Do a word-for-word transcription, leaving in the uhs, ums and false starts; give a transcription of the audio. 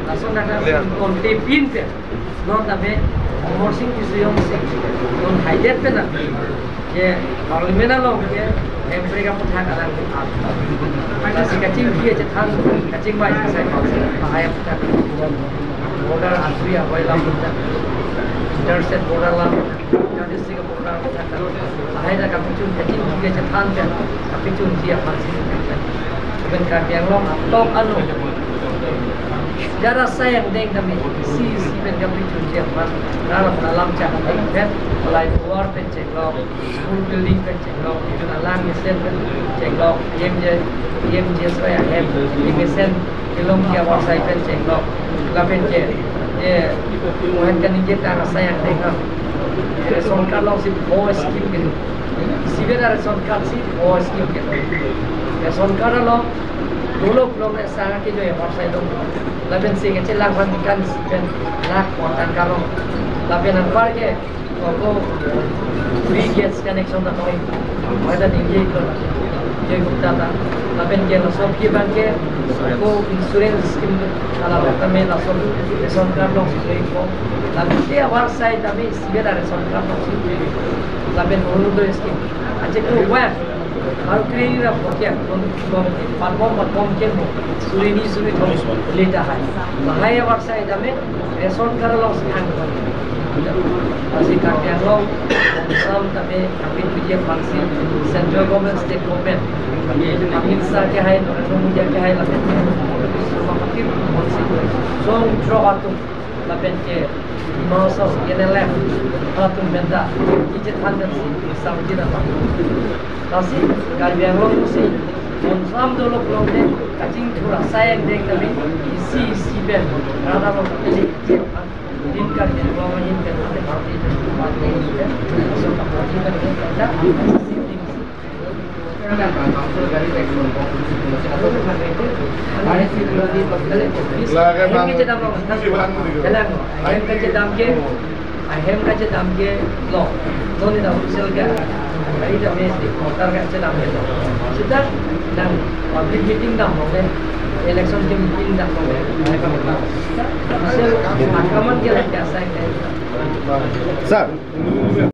Lason nana kontepin pe, non tame Amarsing Tisso jongsi non haidet pen na, je Parliament along ke Hemprek aputhak alang ke ap. Lasi kachingki achethan, kachingvai sai pau sai, lahai aputhak, border asui ahoi lam aputhak, interstate border lam, inter district border aputhak, lahai ta kapachun, kachingki achethan pen kapachunji aphansi. Pen Karbi Anglong atok ano jara asai angdeng tame isi isi pen kapachunji aphan, rara alam chak angdeng pen, flyover pen chenglok, school building pen chenglok, alang mesen pen chenglok, P M G, P M G S Y ahem mesen kelongji avarsai pen chenglok, lapen ke, eh, mohen kaningje ta asai angdeng ha. Ration card alongsi pho scheme ke, isivet aration card si pho scheme ke. Ration card along dolok long esa kejoi avarsai dong. Lapen si kachelang aphan kan si pen lakh kotak kalong. Lapen anpar ke ako free gas connection ta koi. Ada tinggi itu. Jadi kita ta. Lapen ke laso ke bang ke ako insurance scheme ala tame laso ration card alongsi ko. Lapen ke avarsai tame isivet aration card alongsi. Lapen Orunodoi scheme. Aceh ko wah. Aru kre-ira pokya, bom, bom, bom, bom, bom, kem, suri ni, suri thom, leta hai. Lahai avarsai tame, ration card alongsi ang. Lasi Karbi Anglong, sam tame, kami puji aphansi, central government, state government. Amit Shah ke hai, Narendra Modi ke hai, lapen, Modi Biswa Patil, Modi Singh, song, tro atum. Lapen ke Mahasabha N L F atum benda kechethan dan si samji dan bang. Lasi Karbi Anglong si bonsam dolok longte kachingthur asai angdeng kami isi isi pen rada long kali jet pan din Karbi Anglong ahin pen ate party pen party pen so party pen pen pen Lage bang. Ahem kachedam ke, ahem kachedam ke lo. Noni da official ke, dari da me di voter kachedam ke lo. Sita nang public meeting dam lo ke, election ke meeting dam lo ke. Official akaman ke lagi asai ke. Sir.